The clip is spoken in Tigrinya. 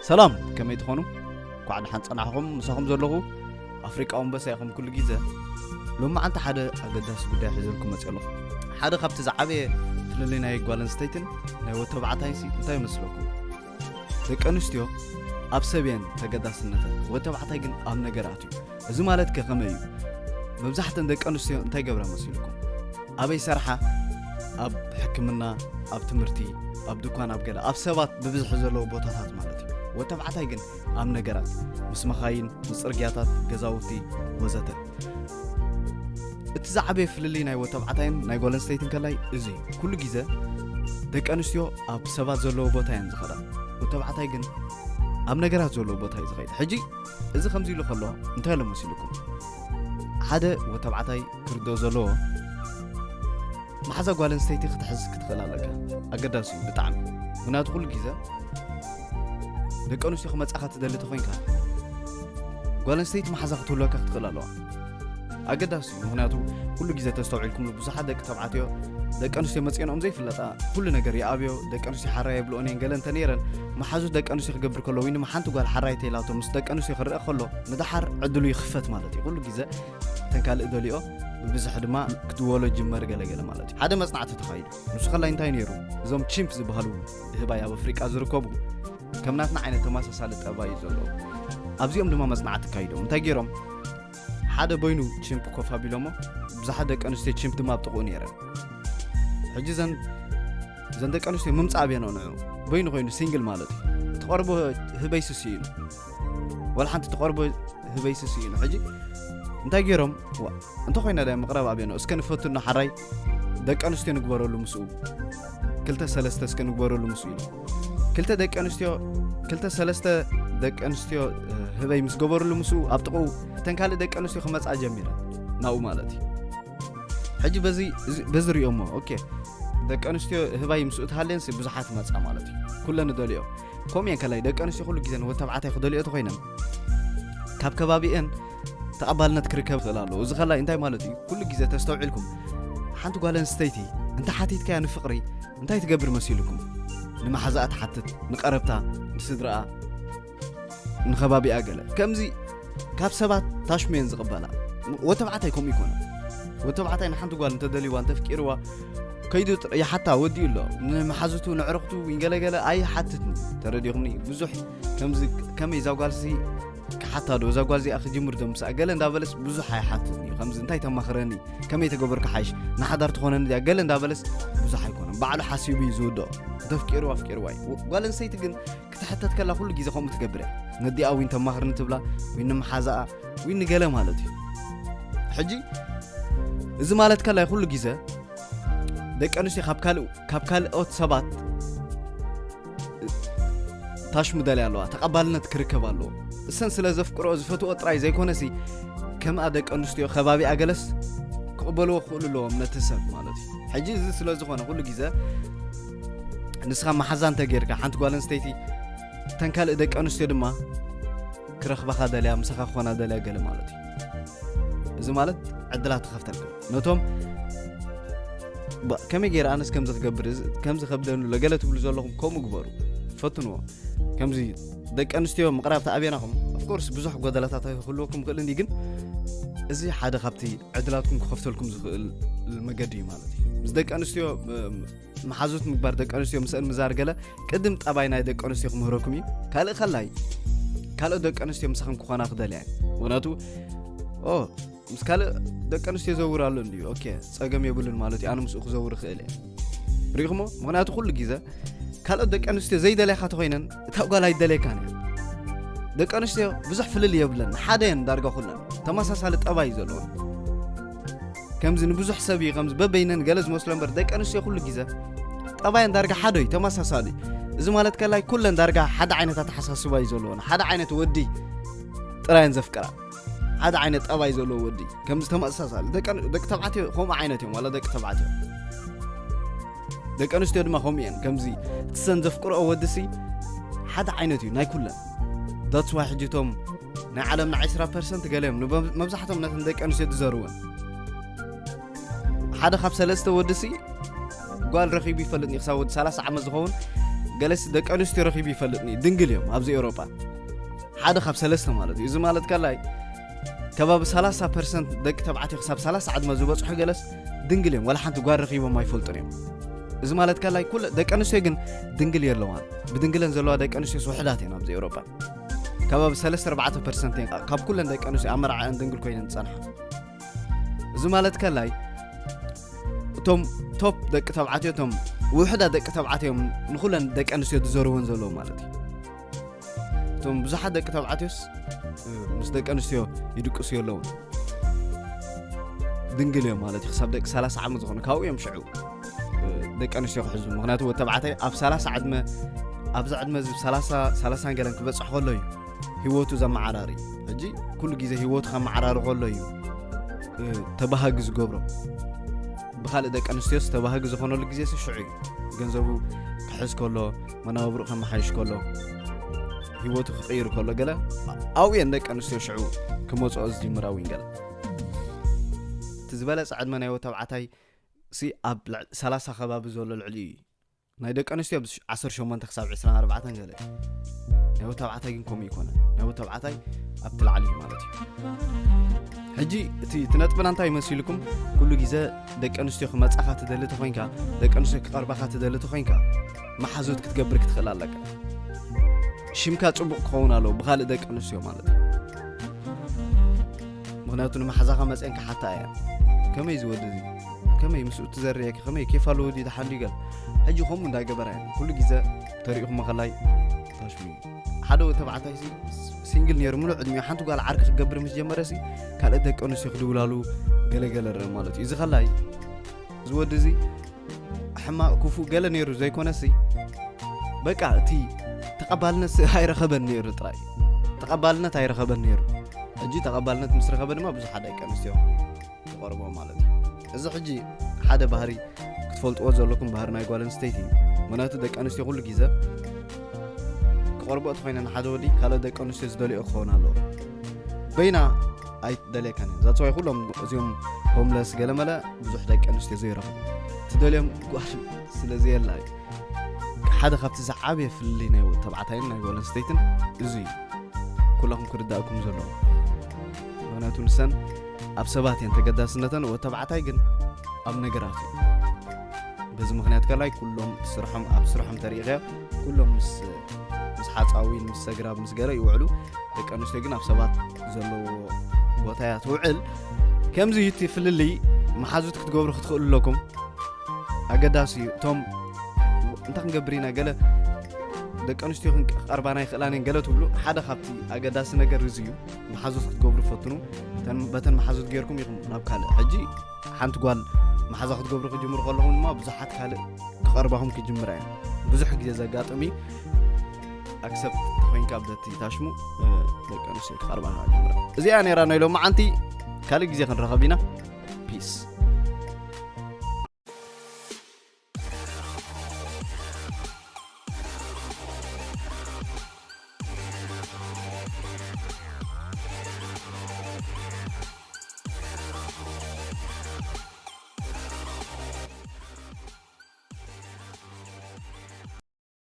ሰላም፣ ከመይ ትኾኑ? እንኳዕ ደሓን ጸናሕኹም። ምሳኹም ዘለኹ ኣፍሪቃ ኣንበሳ ኢኹም ኩሉ ግዜ። ሎማዓንቲ ሓደ ኣገዳሲ ጉዳይ ሒዘልኩም መጽእ ኣለኹ። ሓደ ካብቲ ዝዓበየ ፍልልይ ናይ ጓል ኣንስተይትን ናይ ወተባዕታይንሲ እንታይ ይመስለኩም? ደቂ ኣንስትዮ ኣብ ሰብ እየን ተገዳስነተን፣ ወተባዕታይ ግን ኣብ ነገራት እዩ። እዚ ማለት ከ ከመይ እዩ? መብዛሕተን ደቂ ኣንስትዮ እንታይ ገብራ መሲልኩም? ኣበይ ሰርሓ? ኣብ ሕክምና፣ ኣብ ትምህርቲ፣ ኣብ ድኳን፣ ኣብ ገለ ኣብ ሰባት ብብዝሒ ዘለዎ ቦታታት ማለት እዩ። ወተባዕታይ ግን ኣብ ነገራት፣ ምስ መኻይን፣ ምስ ጽርግያታት፣ ገዛውቲ ወዘተ። እቲ ዝዓበየ ፍልልይ ናይ ወተባዕታይን ናይ ጓል ኣንስተይትን ከላይ እዚ እዩ። ኩሉ ግዜ ደቂ ኣንስትዮ ኣብ ሰባት ዘለዎ ቦታ እየን ዝኸዳ። ወተባዕታይ ግን ኣብ ነገራት ዘለዎ ቦታ እዩ ዝኸይድ። ሕጂ እዚ ከምዚ ኢሉ ከሎ እንታይ ኣሎ መሲልኩም? ሓደ ወተባዕታይ ክርድኦ ዘለዎ፣ መሓዛ ጓል ኣንስተይቲ ክትሕዝ ክትኽእል ኣለካ። ኣገዳሲ እዩ ብጣዕሚ። ምክንያቱ ኩሉ ግዜ ደቂ ኣንስትዮ ክመጻኻ ትደሊ ተኾይንካ፣ ጓል ኣንስተይቲ መሓዛ ክትህልወካ ክትኽእል ኣለዋ። ኣገዳሲ እዩ። ምክንያቱ ኩሉ ግዜ ተስተውዒልኩም ብዙሓት ደቂ ተባዕትዮ ደቂ ኣንስትዮ መጽኦንኦም ዘይፍለጣ ኩሉ ነገር ይኣብዮ። ደቂ ኣንስትዮ ሓራይ የብልኦን እየን ገለ እንተ ነይረን፣ መሓዙት ደቂ ኣንስትዮ ክገብር ከሎ ወይ ድማ ሓንቲ ጓል ሓራይ ተይላቶ ምስ ደቂ ኣንስትዮ ክረአ ከሎ፣ ንደሓር ዕድሉ ይኽፈት ማለት እዩ። ኩሉ ግዜ እተን ካልእ ደሊኦ ብብዝሒ ድማ ክትወሎ ጅመር ገለገለ ማለት እዩ። ሓደ መጽናዕቲ ተኻይዱ። ንሱ ከላይ እንታይ ነይሩ? እዞም ቺምፕ ዝበሃሉ ህባይ ኣብ ኣፍሪቃ ዝርከቡ ከም ናትና ዓይነት ተመሳሳሊ ጠባይ እዩ ዘለዎ። ኣብዚኦም ድማ መጽናዕቲ ኣካይዶም። እንታይ ገይሮም? ሓደ በይኑ ቺምፕ ኮፍ ኣቢሎሞ፣ ብዙሓት ደቂ ኣንስትዮ ቺምፕ ድማ ኣብ ጥቕኡ ነይረን። ሕጂ ዘን ዘን ደቂ ኣንስትዮ ምምጻእ ኣብየን ንዑ። በይኑ ኮይኑ ሲንግል ማለት እዩ። ትቐርቦ ህበይ ስስኢኑ። ዋላ ሓንቲ ትቐርቦ ህበይ ስስኢኑ። ሕጂ እንታይ ገይሮም? ዋ፣ እንተኾይና ዳይ ምቕራብ ኣብየን እስከ ንፈትኖ ሓራይ ደቂ ኣንስትዮ ንግበረሉ ምስኡ። ክልተ ሰለስተ እስከ ንግበረሉ ምስኡ ኢሉ። ክልተ ደቂ ኣንስትዮ፣ ክልተ ሰለስተ ደቂ ኣንስትዮ፣ እ፣ ህበይ ምስ ገበሩሉ ምስኡ ኣብ ጥቕኡ እተን ካልእ ደቂ ኣንስትዮ ክመጻ ጀሚረን። ናብኡ ማለት እዩ። ሕጂ በዚ፣ እዚ፣ በዚ ሪኦሞ፣ ኦኬ፣ ደቂ ኣንስትዮ ህባይ ምስኡ ትሃልየንሲ ብዙሓት መጻ ማለት እዩ። ኩለን ንደልዮ። ከምኡ እየን ከላይ ደቂ ኣንስትዮ ኩሉ ግዜ ንወተባዕታይ ክደልዮ ተኾይነን ካብ ከባቢአን ተቐባልነት ክርከብ ይኽእል ኣለዎ። እዚ ከላይ እንታይ ማለት እዩ? ኩሉ ግዜ ተስተውዒልኩም ሓንቲ ጓል ኣንስተይቲ እንተ ሓቲትካያ ንፍቕሪ እንታይ ትገብር መሲልኩም? ንመሓዛኣ ትሓትት፣ ንቐረብታ፣ ንስድራኣ፣ ንኸባቢኣ ገለ። ከምዚ ካብ ሰባት ታሽሙ እየን ዝቕበላ። ወተባዕታይ ከምኡ ይኮነ። ወተባዕታይ ንሓንቲ ጓል እንተደልይዋ፣ እንተፍቂርዋ፣ ከይዱ ጥር-፣ ይሓታ ወዲኡ ኣሎ። ንመሓዙቱ፣ ንዕርኽቱ፣ ገለገለ ኣይሓትትን። ተረዲኹምኒ? ብዙሕ ከምዚ፣ ከመይ እዛ ጓልሲ ክሓታ ዶ፣ እዛ ጓል እዚኣ ክጅምር ዶ ምስኣ ገለ እንዳበለስ ብዙሕ ኣይሓትትን እዩ። ከምዚ እንታይ ተማኽረኒ፣ ከመይ ተገበርካ ሓይሽ፣ ንሓዳር ትኾነኒ ድያ ገለ እንዳበለስ ብዙሕ ኣይኮነን። ባዕሉ ሓሲቡ እዩ ዝውድኦ። እንተፍቂርዋ ኣፍቂርዋ እዩ። ጓል ኣንስተይቲ ግን ክትሕተት ከላ ኩሉ ግዜ ከምኡ ትገብር እያ። ነዲኣ ዊን ተማኽርኒ ትብላ፣ ዊን ንመሓዛኣ፣ ዊን ንገለ ማለት እዩ። ሕጂ እዚ ማለት ከላይ ኩሉ ግዜ ደቂ ኣንስትዮ ካብ ካልእ፣ ካብ ካልኦት ሰባት ታሽሙ ደልያ ኣለዋ፣ ተቐባልነት ክርከብ ኣለዎ። እሰን ስለ ዘፍቅሮ ዝፈትዎ ጥራይ ዘይኮነሲ ከምኣ ደቂ ኣንስትዮ ከባቢኣ ገለስ ክቕበልዎ ክኽእሉ ኣለዎም ነቲ ሰብ ማለት እዩ። ሕጂ እዚ ስለ ዝኾነ ኩሉ ግዜ ንስኻ መሓዛ እንተ ጌርካ ሓንቲ ጓል ኣንስተይቲ እተን ካልእ ደቂ ኣንስትዮ ድማ ክረኽባኻ ደልያ፣ ምሳኻ ክኾና ደልያ ገለ ማለት እዩ። እዚ ማለት ዕድላት ትኸፍተልካ። ነቶም ባ-፣ ከመይ ገይረ ኣነስ ከምዚ ክገብር፣ እዚ ከምዚ ከብደኒ ኣሎ ገለ ትብሉ ዘለኹም ከምኡ ግበሩ። ፈትንዎ። ከምዚ ደቂ ኣንስትዮ ምቕራብ ተኣብየናኹም። ኦፍ ኮርስ ብዙሕ ጎደላታት ክህልወኩም ይኽእል እንዲ፣ ግን እዚ ሓደ ካብቲ ዕድላትኩም ክኸፍተልኩም ዝኽእል መገዲ እዩ ማለት እዩ። ምስ ደቂ ኣንስትዮ፣ እ፣ መሓዙት ምግባር፣ ደቂ ኣንስትዮ ምስአን ምዛር ገለ ቅድም ጠባይ ናይ ደቂ ኣንስትዮ ክምህረኩም እዩ። ካልእ ከላይ ካልኦት ደቂ ኣንስትዮ ምሳኽን ክኾና ክደልያ እየን። ምኽንያቱ ኦ ምስ ካልእ ደቂ ኣንስትዮ ዘውር ኣሎ እንድዩ፣ ኦኬ፣ ጸገም የብሉን ማለት እዩ። ኣነ ምስኡ ክዘውር እኽእል እየ። ሪኢኹሞ? ምኽንያቱ ኩሉ ግዜ ካልኦት ደቂ ኣንስትዮ ዘይደልያኻ ተኾይነን እታ ጓል ኣይደልየካን እያ። ደቂ ኣንስትዮ ብዙሕ ፍልልይ የብለን፣ ሓደ እየን ዳርጋ ኩለን። ተመሳሳሊ ጠባይ እዩ ዘለወን። ከምዚ ንብዙሕ ሰብ እዩ ከምዚ በበይነን ገለ ዝመስሎ እምበር ደቂ ኣንስትዮ ኩሉ ግዜ ጠባየን ዳርጋ ሓደ እዩ፣ ተመሳሳሊ። እዚ ማለት ከላይ ኩለን ዳርጋ ሓደ ዓይነት ኣተሓሳስባ እዩ ዘለወን። ሓደ ዓይነት ወዲ ጥራየን ዘፍቅራ። ሓደ ዓይነት ጠባይ ዘለዎ ወዲ። ከምዚ ተመሳሳሊ። ደቂ፣ ደቂ ተባዕትዮ ከምኡ ዓይነት እዮም፣ ዋላ ደቂ ተባዕትዮ። ደቂ ኣንስትዮ ድማ ከምኡ እየን። ከምዚ እቲ ሰን ዘፍቅርኦ ወዲ ሲ ሓደ ዓይነት እዩ፣ ናይ ኩለን። That's why ሕጂ እቶም ናይ ዓለምና ዕስራ ፐርሰንት ገለ እዮም። ንበ-፣ መብዛሕትኦም ነተን ደቂ ኣንስትዮ ዝዘርወን። ሓደ ካብ ሰለስተ ወዲ ሲ ጓል ረኺቡ ይፈልጥ እዩ፣ ክሳብ ወዲ ሰላሳ ዓመት ዝኸውን ገለስ ደቂ ኣንስትዮ ረኺቡ ይፈልጥኒ ድንግል እዮም ኣብዚ ኤውሮጳ ሓደ ካብ ሰለስተ ማለት እዩ። እዚ ማለት ካላይ ከባቢ ሰላሳ ፐርሰንት ደቂ ተባዕትዮ ክሳብ ሰላሳ ዕድመ ዝበፅሑ ገለስ ድንግል እዮም፣ ዋላ ሓንቲ ጓል ረኺቦም ኣይፈልጡን እዮም። እዚ ማለት ካላይ ኩለ ደቂ ኣንስትዮ ግን ድንግል የለዋን። ብድንግለን ዘለዋ ደቂ ኣንስትዮ ውሕዳት እየን ኣብዚ ኤውሮጳ። ከባቢ ሰለስተ ኣርባዕተ ፐርሰንት እየን ካብ ኩለን ደቂ ኣንስትዮ ኣብ መርዓአን ድንግል ኮይነን ዝጸንሓ። እዚ ማለት ከላይ እቶም ቶፕ ደቂ ተባዕትዮ እቶም ውሕዳት ደቂ ተባዕትዮ እዮም ንኹለን ደቂ ኣንስትዮ ዝዘርወን ዘለዉ ማለት እዩ። እቶም ብዙሓት ደቂ ተባዕትዮስ ምስ ደቂ ኣንስትዮ ይድቅሱ የለውን፣ ድንግል እዮም ማለት እዩ። ክሳብ ደቂ ሰላሳ ዓመት ዝኾኑ ካብኡ እዮም ሽዑ ደቂ ኣንስትዮ ክሕዙ። ምክንያቱ ወዲ ተባዕታይ ኣብ ሰላሳ ዕድመ ኣብዚ ዕድመ እዚ ሰላሳ ሰላሳን ገለን ክበፅሕ ከሎ እዩ ህይወቱ ዘመዓራሪ። ሕጂ ኩሉ ግዜ ህይወቱ ከመዓራሪ ከሎ እዩ ተባሃጊ ዝገብሮ። ብካልእ ደቂ ኣንስትዮስ ተባሃጊ ዝኾነሉ ግዜ ሲ ሽዑ እዩ። ገንዘቡ ክሕዝ ከሎ፣ መናብርኡ ከመሓይሽ ከሎ፣ ህይወቱ ክቕይር ከሎ ገለ ኣብኡ እየን ደቂ ኣንስትዮ ሽዑ ክመፅኦ ዝጅምራ እውን ገለ። እቲ ዝበለፀ ዕድመ ናይ ወዲ ተባዕታይ ሲ ኣብ ልዕ- ሰላሳ ከባቢ ዘሎ ልዕሊ እዩ። ናይ ደቂ ኣንስትዮ ኣብ ዓሰርተ ሸሞንተ ክሳብ ዕስራን ኣርባዕተን ገለ እዩ። ናይ ወዲ ተባዕታይ ግን ከምኡ ይኮነ። ናይ ወዲ ተባዕታይ ኣብቲ ላዕሊ እዩ ማለት እዩ። ሕጂ እቲ እቲ ነጥብና እንታይ መሲልኩም? ኩሉ ግዜ ደቂ ኣንስትዮ ክመጻኻ ትደሊ ተኾይንካ፣ ደቂ ኣንስትዮ ክቐርባኻ ትደሊ ተኾይንካ፣ መሓዙት ክትገብር ክትኽእል ኣለካ። ሽምካ ጽቡቕ ክኸውን ኣለዎ ብኻልእ ደቂ ኣንስትዮ ማለት እዩ። ምክንያቱ ንመሓዛኻ መፅአን ክሓታ እያ። ከመይ ዝወዲ እዚ ከመይ ምስኡ ትዘርየኪ ከመይ ኬፍ ኣለዎ ድዩ ደሓን ድዩ ገለ። ሕጂ ከምኡ እንዳገበራ እየን ኩሉ ግዜ ተሪእኹም ከላይ ታሽሙ። ሓደ ወዲ ተባዕታይ ሲ- ሲንግል ነይሩ ምሉእ ዕድሚኡ ሓንቲ ጓል ዓርኪ ክገብር ምስ ጀመረ ሲ ካልኦት ደቂ ኣንስትዮ ክድውላሉ ገለገለ ረ ማለት እዩ። እዚ ከላይ እዚ ወዲ እዚ ሕማቕ ክፉእ ገለ ነይሩ ዘይኮነሲ በቃ እቲ ተቐባልነት ሲ- ኣይረኸበን ነይሩ ጥራይ ተቐባልነት ኣይረኸበን ነይሩ። ሕጂ ተቐባልነት ምስ ረኸበ ድማ ብዙሓት ደቂ ኣንስትዮ ይቐርቦ ማለት እዩ። እዚ ሕጂ ሓደ ባህሪ ክትፈልጥዎ ዘለኩም ባህሪ ናይ ጓል ኣንስተይቲ እዩ። ምክንያቱ ደቂ ኣንስትዮ ኩሉ ግዜ ክቐርቦ እቲ ኮይነ ንሓደ ወዲ ካልኦት ደቂ ኣንስትዮ ዝደልዮ ክኸውን ኣለዎ። በይና ኣይትደልየካን እያ። ዛትስ ዋይ ኩሎም እዚኦም ሆምለስ ገለመለ ብዙሕ ደቂ ኣንስትዮ ዘይረኽቡ ትደልዮም ጓል ስለ ዘየላ እዩ። ሓደ ካብቲ ዝዓበየ ፍልልይ ናይ ተባዕታይን ናይ ጓል ኣንስተይትን እዚ እዩ። ኩላኹም ክርዳእኩም ዘለዎ ምክንያቱ ንሰን ኣብ ሰባት እየን ተገዳስነተን ወ ተባዕታይ ግን ኣብ ነገራት እዩ። በዚ ምክንያት ከላይ ኩሎም ስርሖም ኣብ ስርሖም ተሪኢኸዮ ኩሎም ምስ ምስ ሓፃዊን ምስ ሰግራብ ምስ ገለ ይውዕሉ። ደቂ ኣንስትዮ ግን ኣብ ሰባት ዘለዎ ቦታ እያ ትውዕል። ከምዚ እዩ እቲ ፍልልይ። መሓዙት ክትገብሩ ክትኽእሉ ኣለኩም። ኣገዳሲ እዩ። እቶም እንታይ ክንገብር ኢና ገለ ደቂ ኣንስትዮ ክቐርባና ይኽእላን እየን ገለ ትብሉ። ሓደ ካብቲ ኣገዳሲ ነገር እዚ እዩ። መሓዙት ክትገብሩ ፈትኑ። እተን- በተን መሓዙት ገይርኩም ኢኹም ናብ ካልእ። ሕጂ ሓንቲ ጓል መሓዛ ክትገብሩ ክጅምሩ ከለኹም ድማ ብዙሓት ካልእ ክቐርባኹም ክጅምራ እየን። ብዙሕ ግዜ ዘጋጥም እዩ። ኣክሰፕት ተኮይንካ በቲ ታሽሙ ደቂ ኣንስትዮ ክቐርባኻ ጅምራ። እዚኣ ነይራ ናይ ሎማዓንቲ። ካልእ ግዜ ክንረኸብ ኢና። ፒስ።